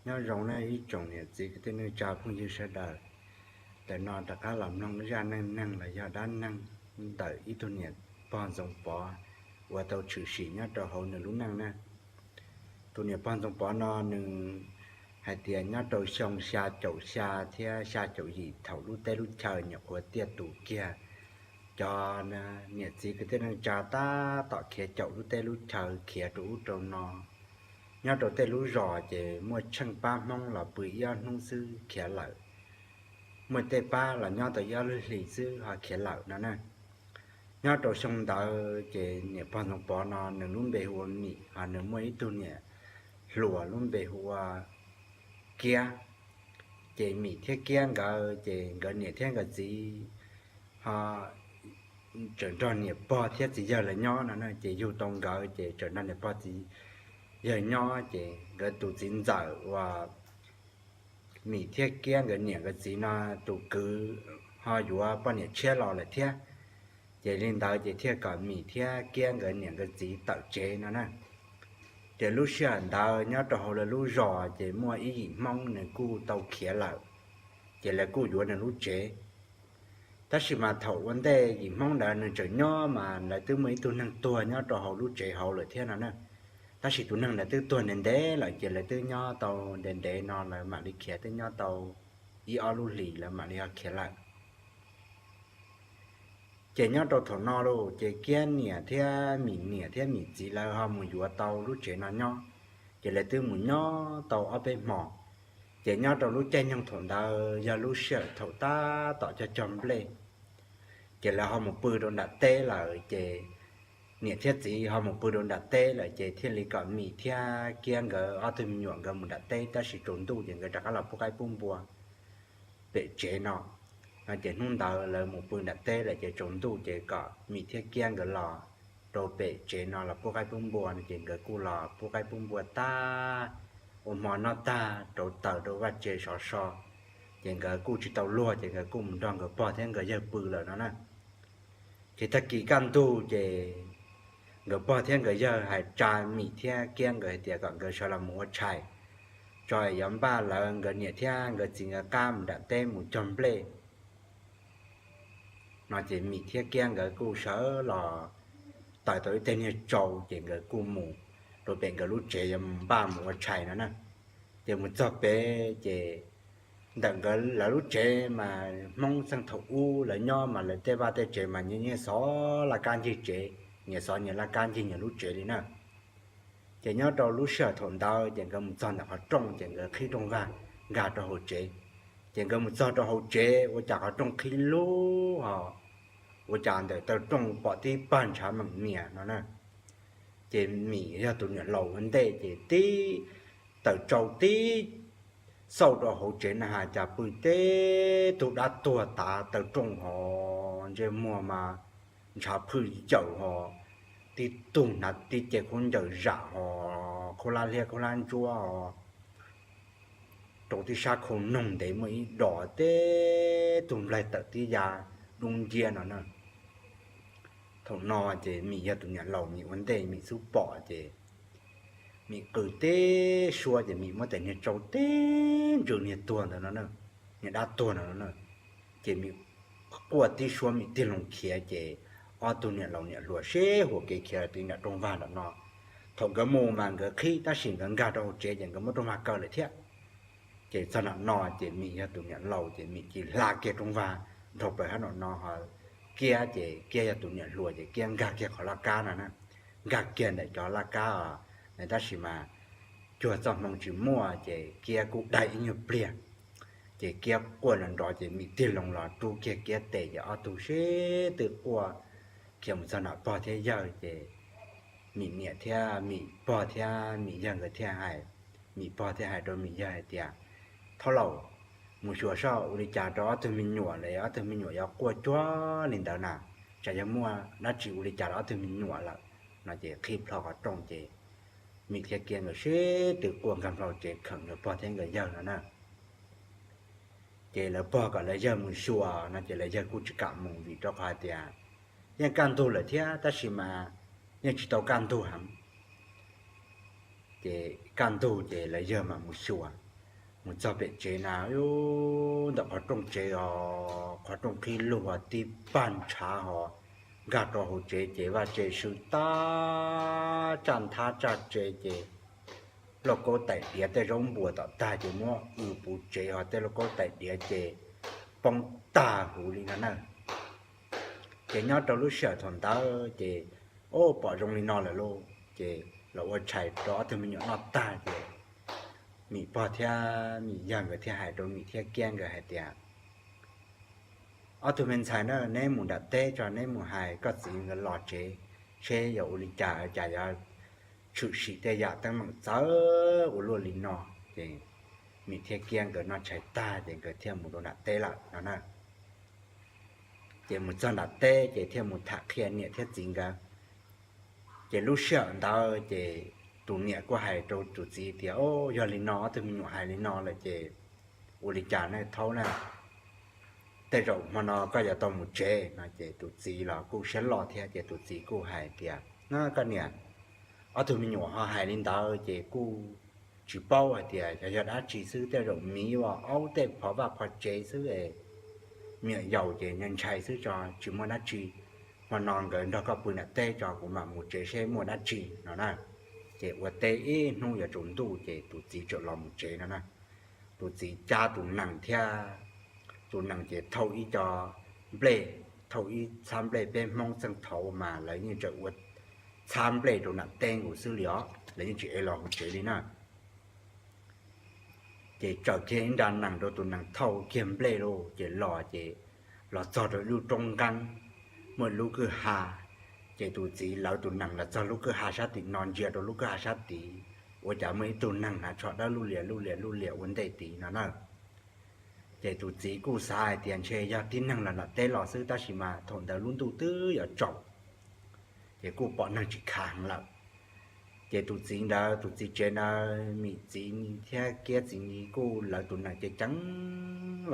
Nyob zoo nawb ib tsoom niam txiv kwv tij neej tsa phooj ywg sawv daws. Ntawm no rov qab los mloog zaj neej neeg los yog dab neeg ntawm ib tug niam pog Ntxoov Pov uas tau tshwm sim nyob rau hauv nws lub neej na. Tus niam pog Ntxoov Pov no nws hais tias nyob rau xyoo xya caum xya thiab xya caum yim thaum lub teb lub chaw nyuam qhuav tiaj tus kiag, cov niam txiv kwv tij neej tsa tab tom khiav caum lub teb lub chaw khiav rau ub rau no. Nyob rau tej lub zos ces muaj tsheej pab Hmoob los pw ib ob hnub xwb khiav lawm, muaj tej pab los nyob tau ib ob lub hlis xwb ho khiav lawm no na. Nyob rau xyoo ntawd ces niam pog Ntxoov Pov no nws lub npe hu ua Mim, ho nws muaj ib tug niam hluas lub npe hu ua Kiab. Ces Mim thiab Kiab nkawd ces nkawd niam thiab nkawd txiv ho tseem nrog niam pog thiab txiv yawg lawv nyob no na. Ces yug tau nkawd ces tseem nrog niam pog txiv yawg nyob, ces nkawd tus txiv ntxawm uas Mim thiab Kiab nkawd niam nkawd txiv no tus kwv ho yuav poj niam tshiab los lawm thiab. Ces li ntawd ces thiaj kom Mim thiab Kiab nkawd niam nkawd txiv tawm tsev no na. Ces lub sij hawm ntawd nyob rau hauv lawv lub zos ces muaj ib yim Hmoob nws kuj tau khiav lawm, ces lawv kuj yuav nws lub tsev. Tab sis mas thaum ua ntej yim Hmoob ntawd nws tseem nyob mas lawv twb muaj ib tug neeg tuag nyob rau hauv lub tsev hauv lawm thiab no na. Tab sis tus neeg ntawd twb tuag ntev ntev lawm ces lawv twb nyob tau ntev ntev no lawv mam li khiav, twb nyob tau ib ob lub hlis lawv mam li ho khiav lawm. Ces nyob rau thaum no lauj, ces Kiab niam thiab Mim niam thiab Mim txiv lawv ho mus yuav tau lub tsev no nyob, ces lawv twb mus nyob tau ob peb hmo. Ces nyob rau lub caij nyoog thaum ntawd yog lub sij hawm thaum tab tom cog cog nplej, ces lawv ho mus pw rau nram teb lawm, ces niam thiab txiv ho mus pw rau nram teb lawm, ces thiaj li kom Mim thiab Kiab nkawd ob tug me nyuam nkawd mus nram teb, tab sis tsaus ntuj ces nkawd rov qab los pub qaib pub npua pem tsev no. No ces hnub ntawd lawv mus pw nram teb lawm ces tsaus ntuj ces kom Mim thiab Kiab nkawd los rau pem tsev no los pub qaib pub npua no, ces nkawd kuj los pub qaib pub npua tag, ua hmo noj tag rauv taws rau vaj tse sov so, ces nkawd kuj tsis tau luag ces nkawd kuj mus nrog nkawd pog thiab nkawd yawg pw lawm no na. Ces tag kis kaj ntug ces nkawd pog thiab nkawd yawg hais tsa Mim thiab Kiab nkawd hais tias kom nkawd sawv los mus ua tshais tso, yuav npaj lawv nkawd niam thiab nkawd txiv nkawd qab mus nram teb mus cog nplej no. Ces Mim thiab Kiab nkawd kuj sawv los taws tau ib teg niag tsau, ces nkawd kuj mus rau pem nkawd lub tsev yuav mus npaj mus ua tshais no na. Ces mus txog pem ces ntawm nkawd lawv lub tsev mas Hmoob txheej thaum ub lawv nyob mas lawv tej vaj tej tsev mas nyias nyias xov laj kab ncig tsev, nyias xov nyias laj kab ncig nyias lub tsev li na. Ces nyob rau lub sij hawm thaum ntawd ces nkawd mus txog ntawm qhov rooj ces nkawd qhib rooj vag nkag rau hauv tsev. Ces nkawd mus txog rau hauv tsev ua cas qhov rooj qhib lug ho ua cas ntawm taw rooj pom tib pag ntshav meem mias no na. Ces Mim yog tus niam laus ua ntej ces tib tawm tsau tib xauj rau hauv tsev na has cas pw teb tug dab tuag tav taw rooj ho ntsej muag mas ntshav phwj yaws ho tib tug hnav tib ce khaub ncaws zam ho khaub hlab liab khaub hlab ntsuab ho rau tib sab khau noog ntev muaj ib dos teb tug nplaig tawm tib ya dub nciab no na. Thaum no ces Mim yog tus niam laus Mim ua ntej Mim xub pom ces Mim qw tib suab ces Mim muab tais niag tsau tib ntsws niag tuag ntawd no na, niag dab tuag no no na. Ces Mim quaj tib suab Mim tig loo khiav ces ob tug niam laus niam hluas sib hua kev khiav los rau nram rooj vag nram no. Thaum nkawd mus mas nkawd qhib tab sis nkawd nkag rau hauv tsev ces nkawd muab rooj vag kaw lawm thiab. Ces txog nram no ces Mim yog tus niam laus ces Mim cia li hla kiag rooj vag dhau plaws hab nram no ho Kiab ces Kiab yog tus niam hluas ces Kiab nkag kiag qhov laj kab no na. Nkag kiag ntawm cov laj kab os, tab sis mas cuag txoj hmoo tsis muaj ces Kiab kuj daig ib nyuag pliag. Ces Kiab quaj nrov nrov ces Mim tig loo los rub kiag Kiab tes ces ob tug sib tw quaj khiav mus txog nram pog thiab yawg ces Mim niam thiab Mim pog thiab Mim yawg nkawd thiaj hais, Mim pog thiaj hais rau Mim yawg hais tias, Thaub laus, mus xyuas soj ua li cas rau ob tug me nyuam lawm, ob tug me nyuam yuav quaj cuag li ntawd na, tsam yog muaj dab tsi ua li cas rau ob tug me nyuam lawm no. Ces qhib plho qhov rooj ces Mim thiab Kiab nkawd sib tw quaj nkag plho tsev kheem nkawd pog thiab nkawd yawg no na. Ces lawv pog kom lawv yawg mus xyuas no ces lawv yawg kuj tsis kam mus vim rau qhov hais tias yeej kaj ntug lawm thiab tab sis mas yeej tsis tau kaj ntug heev. Ces kaj ntug ces lawv yawg mam mus xyuas. Mus txog pem tsev na, ntawm qhov rooj tsev os, qhov rooj qhib lug os, tib pag ntshav hos, nkag rau hauv tsev ces vaj tse swb tag, tsaj nthab tsaj tse ces lauj kaub tais diav tej zaub npuas tom tag ces muab w puv tsev hos tej lauj kaub tais diav ces poob tag huv li no na. Ces nyob rau lub sij hawm thaum ntawd ces, o, pom zoo li no lawm lauj, ces los ua tshais rau ob tug me nyuam noj tag ces Mim pog thiab Mim yawg nkawd thiaj hais rau Mim thiab Kiab nkawd hais tias, ob tug me ntxhais na, neb mus nram teb tso, neb mus hais koj txiv nkawd los tsev seb yog ua li cas, cas yuav tshwm sim tej yam teeb meem txawv ua luaj li no. Ces Mim thiab Kiab nkawd noj tshais tag ces nkawd thiaj mus rau nram teb lawm no na. Ces mus txog nram teb ces thiaj mus tham qhia niam thiab txiv nkawd. Ces lub sij hawm ntawd ces tus niam kuj hais rau tus txiv tias, o, yog li no ob tug me nyuam hais li no lawm ces ua li cas ne thaub na, tej zaum hmo no koj yuav tau mus tsev no. Ces tus txiv los kuj siab loj thiab ces tus txiv kuj hais tias, na koj niam, ob tug me nyuam ho hais li ntawd ces kuj tsis paub hais tias yog dab tsi xwb, tej zaum miv ua aub tej phov vaj phov tsev xwb es, me nyuam yaus ces ntshai xwb tso, tsis muaj dab tsi. Hmo no nkawd nrog koj pw nram teb tso, kuv mam mus tsev seb muaj dab tsi no na. Ces ua teb ib hnub yuav tsaus ntuj ces tus txiv txawm los mus tsev no na. Tus txiv cab tus nees thiab, tus nees ces thauj ib co nplej, thauj ib txhab nplej, peb Hmoob txheej thaud mas lawv yeej tseem ua txhab nplej rau nram teb nkaus xwb li os, lawv yeej tsis ev los hauv tsev li na. Ces tsaws kiag ib nra nees rau tus nees thauj kiag nplej lauj, ces los ces los txog rau ib lub roob nqeeb, muaj lub kwj ha. Ces tus txiv lawv tus nees los txog lub kwj ha sab tim no, ntsia rau lub kwj ha sab tid, ua cas muaj ib tug neeg hnav tsho dawb lub lias lub lias lub lias ua ntej tid no na. Ces tus txiv kuj xav hais tias ntshe yog tib neeg los nram teb los xwb, tab sis mas thaum ntawd lub ntuj twb yuav tsaus, ces kuj pom neeg tsis khav heev lawm. Ces tus txiv ntawd, tus txiv tsev ntawd, Mim txiv thiab Kiab txiv kuj lawv tus nees ces ceev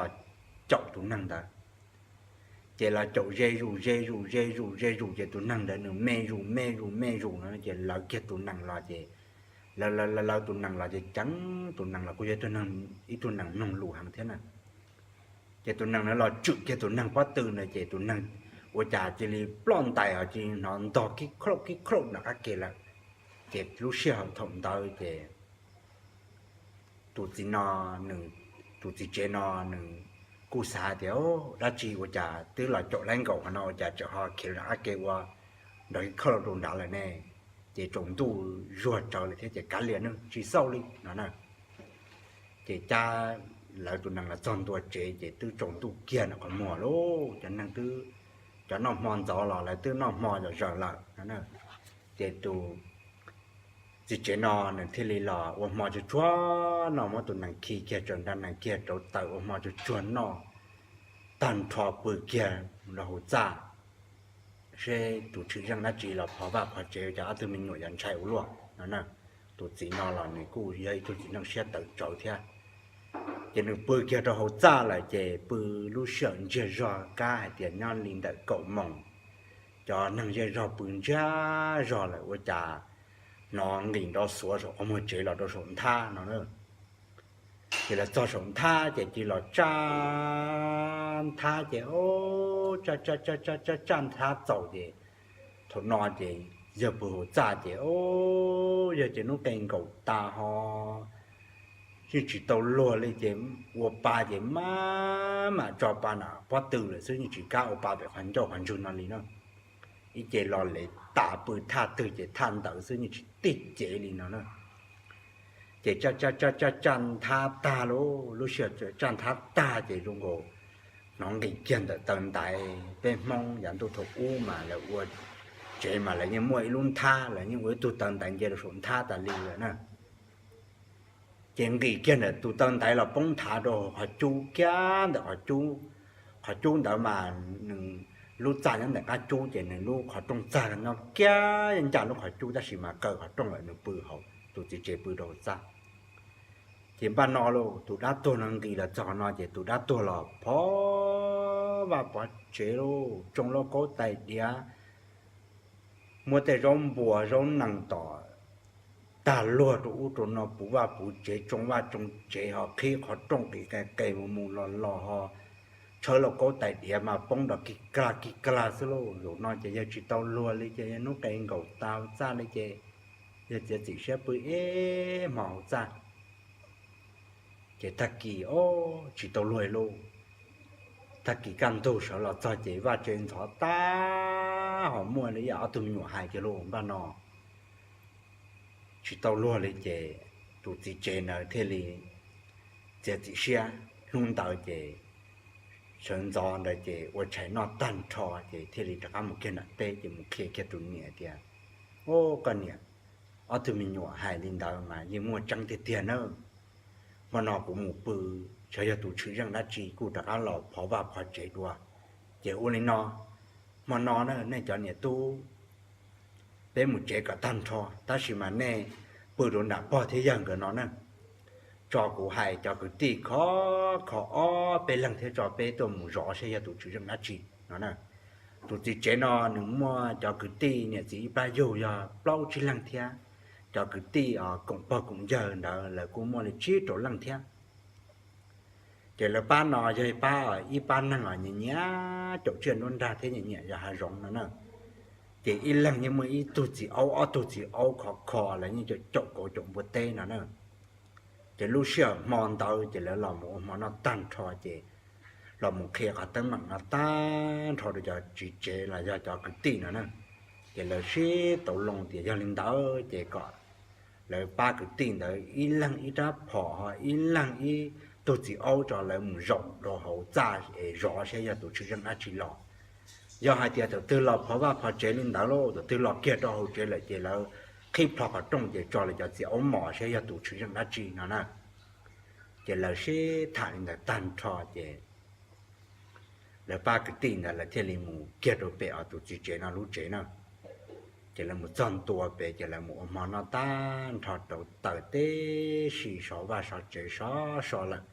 los caum tus neeg ntawd. Ces lawv caum ze zus ze zus ze zus ze zus ces tus neeg ntawd nws me zus me zus me zus no ces lawv kiag tus nees los ces, lawv lawv tus nees los ces ceev, tus nees los kuj yog ib tug nees mloog lus heev thiab na. Ces tus nees ntawd los tswm kiag tus neeg pob tw ntawd ces tus neeg ua cas cia li ploj ntais os, cia li hnov ntog kib khaum kib khaum nram qab ke lawm. Ces lub sij hawm thaum ntawd ces tus txiv no, nws, tus txiv tsev no nws kuj xav tias, dab tsi ua cas twb los caum laib nkaus qhov no ua cas tseem ho khiav nram qab ke ua nrov kib khaum rau nrad lawm ne? Ces tsaus ntuj zuag tsawv lawm thiab ces kav liam nawb, tsis xauj li no na. Ces cab lawv tus nees los txog ntua tsev ces twb tsaus ntuj kiag nram qhov muag lauj, cov neeg twb, cov noj hmo ntxov los lawv twb noj hmo zom zaws lawm no. Ces tus txiv tsev no nws thiaj li los ua hmo tsuag tsuag noj, muab tus nees khi kiag, tsaws nra nees kiag rau taws ua hmo tsuag tsuag noj tag nrho, pw kiag rau hauv txaj seb tus tshwm zeej dab tsi los phov vaj phov tsev, cas ob tug me nyuam yuav ntshai ua luaj no na. Tus txiv no los nws kuj yog ib tug txiv neej siab tawv tsawv thiab. Ces nws pw kiag rau hauv txaj lawm ces pw lub sij hawm ntsiag zog, kab hais tias nyob li ntawm kaum moos, cov neeg zej zog pw ntsiag zog lawm ua cas hnov nqis nrov xuav saum qhov muag tsev los rau saum nthab no na. Ces los txog saum nthab ces cia li los tsaj nthab ces, o, tsaj tsaj tsaj tsaj tsaj nthab txaus ces thaum no ces yawg pw hauv txaj ces, o, yawg ces hnub qee nkaus tas ho yeej tsis tau luag li ces ua pa ces maj mam tso pa nram pob tw lawm xwb, yeej tsis kam ua pa pem qhov ncauj qhov ntswg no li na. Ib ce los lev tas pw thaj twg ces thaj ntawd xwb, yeej tsis tig cev li no na. Ces tsaj tsaj tsaj tsaj nthab tag lauj, lub sij hawm tsaj nthab tag ces zoo nkaus hnov nqis kiag ntawm taw ntaiv. Peb Hmoob yav ntuj thaum ub mas lawv ua tsev mas lawv yeej muaj ib lub nthab, lawv yeej ua ib tug taw ntaiv nce rau saum nthab tas li lawm na. Ces nqis kiag ntawm tus taw ntaiv los poob nthav rau qhov cub kiag ntawm qhov cub. Qhov cub ntawd mas nws lub txaj nyob ntawm qab cub ces nws lub qhov rooj txag nyob kiag ncaj lub qhov cub tab sis mas kaw qhov rooj lawm, nws pw hauv, tus txiv tsev pw rau hauv txaj. Ces npaj no lauj, tus dab tuag no nqis los txog qhov no ces tus dab tuag los phov vaj phov tsev lauj, tsoo lauj kaub tais diav, muab tej zaub npuas zaub nees tom tag luag rau ub rau no, puv vaj puv tsev, tsoo vaj tsoo tsev, ho qhib qhov rooj qis qe qe mus mus los los, ho tshawb lauj kaub tais diav mas poob nrov kig klag kig klag xwb lauj. Zaum no ces yawg tsis tau luag li ces yawg hnub qes nkaum tas hauv txaj li ces yawg txiav txim siab pw ib hmos hauv txaj. Ces tag kis ob tsis tau luag li lauj. Tag kis kaj ntug sawv los txog ces vaj tse ntxhov tag, ho muaj li ib ob tug me nyuam hais tias lauj, npaj no tsis tau luag li ces tus txiv tsev ntawd thiaj li txiav txim siab. Hnub ntawd ces sawv ntxov ntawd ces ua tshais noj tag nrho ces thiaj li rov qab mus kiag nram teb ces mus qhia kiag tus niam tias, Au, koj niam, ob tug me nyuam hais li ntawd mas yeej muaj tseeb tiag tiag nawb. Hmo no kuv mus pw, xyov yog tus tshwm zeej dab tsi kuj rov qab los phov vaj phov tsev dua. Ces ua li no, hmo no na nej cov niam tub, peb mus tsev kom tag nrho, tab sis mas nej pw rau nram pog thiab yawg nkawd no na. Tso kuv hais cov kwv tij khov kho ob peb leeg thiab tso peb tuaj mus zov saib yog tus tshwm zeej dab tsi no na. Tus txiv tsev no nws muaj cov kwv tij niam txiv ib plab yug yog plaub tsib leeg thiab, cov kwv tij koom pog koom yawg ntawd lawv kuj muaj li tsib rau leej thiab. Ces lawv pab no yog pab, ib pab neeg os nyiam nyiam caum tsiaj nruab nrag thiab nyiam nyiam yos hav zoov no na. Ces ib leeg yeej muaj ib tug txiv aub, ob tug txiv aub khov kho, lawv yeej caum kauv caum npua teb no na. Ces lub sij hawm hmo ntawd ces lawv los mus ua hmo noj tag nrho ces los mus qhia qhov teeb meem no tag nrho rau cov txiv tsev los yog cov kwv tij no na. Ces lawv sib tau loo tias yog li ntawd ces kom lawv pab kwv tij ntawd ib leeg ib rab phom, ho ib leeg ib tug txiv aub tso lawv mus zaum rau hauv txaj es zov saib yog tus tshwm zeej dab tsi los. Yog hais tias tus twg los phov vaj phov tsev li ntawd lauj, tus twg los kiag rau hauv tsev lawm ces lawv qhib plho qhov rooj ces tso lawv cov txiv aub mos saib yog tus tshwm zeej dab tsi no na. Ces lawv sib tham li ntawd tag nrho ces lawv pab kwv tij ntawd lawv thiaj li mus kiag rau pem os tus txiv tsev no lub tsev na. Ces lawv mus txog ntua pem ces lawv mus ua hmo noj tag nrho rau taws tib si, sov vaj sov tsev sov so lawm.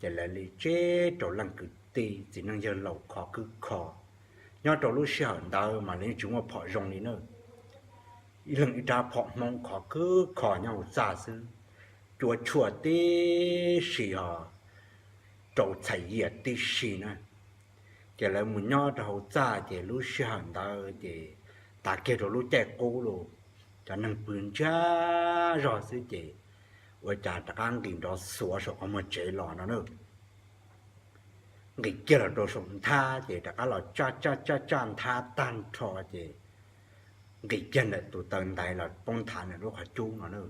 Ces lawv li tsib rau leej kwv tij txiv neej yawg laus khov khwb kho. Nyob rau lub sij hawm ntawd mas lawv yeej tsis muaj phom zoo li na. Ib leeg ib rab phom Hmoob khov khwb kho nyob hauv txaj xwb, cuab tshuaj tib si ho rau txhais yias tib si na. Ces lawv mus nyob rau hauv txaj ces lub sij hawm ntawd ces tav kiag rau lub caij qub los, cov neeg pw ntsiag zog xwb ces ua cas rov qab nqis nrov xuav saum qhov muag tsev los no na. Nqis kiag los rau saum nthab ces rov qab los tsaj tsaj tsaj tsaj nthab tag nrho ces nqis kiag ntawm tus taw ntaiv los poob nthav ntawm lub qhov cub no na.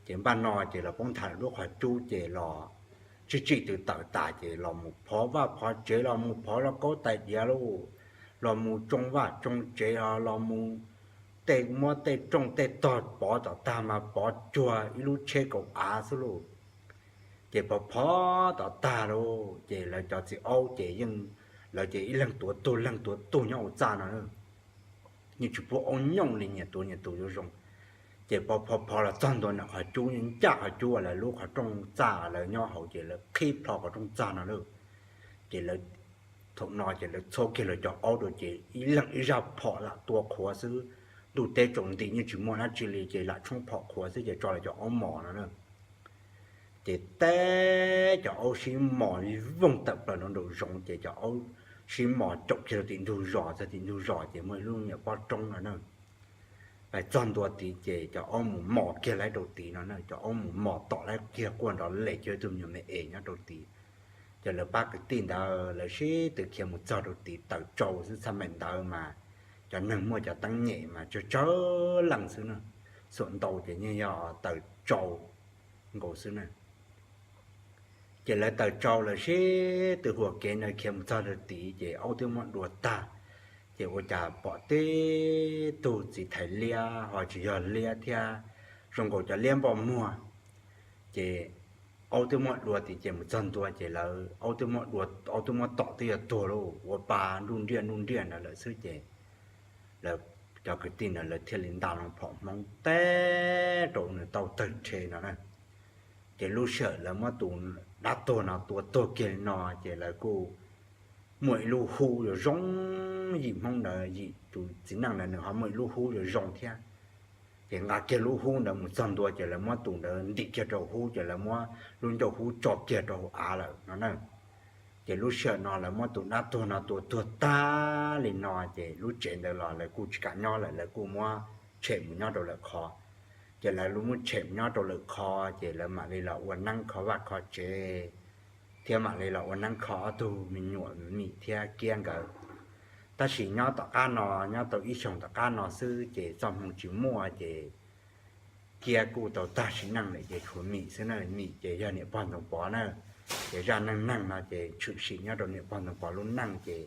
Ces npaj no ces los poob nthav ntawm lub qhov cub ces los tsij tsij tw tawm tas ces los mus phov vaj phov tsev, los mus phov lauj kaub tais diav lauj, los mus tsoo vaj tsoo tsev, los mus tej muab tej rooj tej tog pov tom tag mas pov cuag ib lub tsheb kaum av xwb lauj. Ces phov phov tom tag lauj ces lawv cov txiv aub ces yeej, lawv ces ib leeg tuav tug leeg tuav tug nyob hauv txaj no, yeej tsis pub aub nyooj li, nyias tuav nyias tus yuav zoo. Ces phov phov phov los txog ntua ntawm qhov cub, ncaj qhov cub uas lawv lub qhov rooj txaj lawv nyob hauv ces lawv qhib plho qhov rooj txag no lawm. Ces lawv, thaum no ces lawv txhob kiag lawv cov aub rau ces ib leeg ib zaj phom lam tua qhuav xwb. Ntuj teb tsaus nti yeej tsis muaj dab tsi li ces lam tshoob phom qhuav xwb ces tso lawv cov aub mos no na. Ces teb cov aub sib mos voog tawm plaws nraum zoov ces cov aub sib mos caum kiag rau tim ntug zos, txog tim ntug zos ces muaj ib lub nyuam pob roob no na. Pais txog ntua tid ces cov aub mus mos kiag laib rau tid no na, cov aub mus mos tom laib kiag quaj nrov les cuag ib tug me nyuam me es nyob rau tid. Ces lawv pab kwv tij ntawd lawv sib tw khiav mus txog rau tid taws tsau xwb, txhaj maim ntawd mas cov neeg muaj cov teeb nyem mas tsawg tsawg leej xwb na, xuam ntau ces yeej yog taws tsau nkaus xwb na. Ces lawv taws tsau lawm sib tw huam kev ntawd khiav mus txog rau tid ces aub twb muab dua tag. Ces ua cas pom tib tug txiv thais liab ho tsis yog liab thiab, zoo nkaus cov liab npoj muag. Ces aub twb muab dua tid ces mus txog ntua ces lawv, aub twb muab dua, aub twb muab tom twb yuav tuag lauj, ua pa nruj nriaj nruj nriaj ntawd lawm xwb ces lawv cov kwv tij ntawd lawv thiaj li nta loo phom Hmoob teb rau nws tau tawg rhe no na. Ces lub sij hawm lawv muab tus dab tuag no tua tuag kiag li no ces lawv kuj muaj ib lub hub yuav zoo, yim Hmoob ntawd yim tus txiv neej ntawd nws ho muaj ib lub hub yuav zoo thiab. Ces nqa kiag lub hub ntawd mus txog ntua ces lawv muab tus ntawd ntim kiag rau hub ces lawv muab lub ncauj hub tso kiag rau hauv av lawm no na. Ces lub sij hawm no lawv muab tus dab tuag no tua tuag tag li no ces lub tsev ntawd los lawv kuj tsis kam nyob lawm, lawv kuj muab tshem mus nyob rau lawm qhov. Ces lawv muab tshem mus nyob rau lawm qhov ces lawv mam li los ua neeb kho vaj kho tsev thiab mam li los ua neeb kho ob tug me nyuam Mim thiab Kiab nkawd. Tab sis nyob tom qab no, nyob tau ib xyoos tom qab no xwb ces txoj hmoo tsis muaj ces Kiab kuj tau tag sim neej lawm ces tshuav Mim xwb na. Mim ces yog niam pog Ntxoov Pov na. Ces zaj neej neeg no ces tshwm sim nyob rau niam pog Ntxoov Pov lub neej ces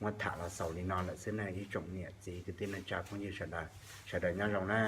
muab tham los xaus li no lawm xwb na ib tsoom niam txiv kwv tij neej tsa phooj ywg sawv daws, sawv daws nyob zoo na.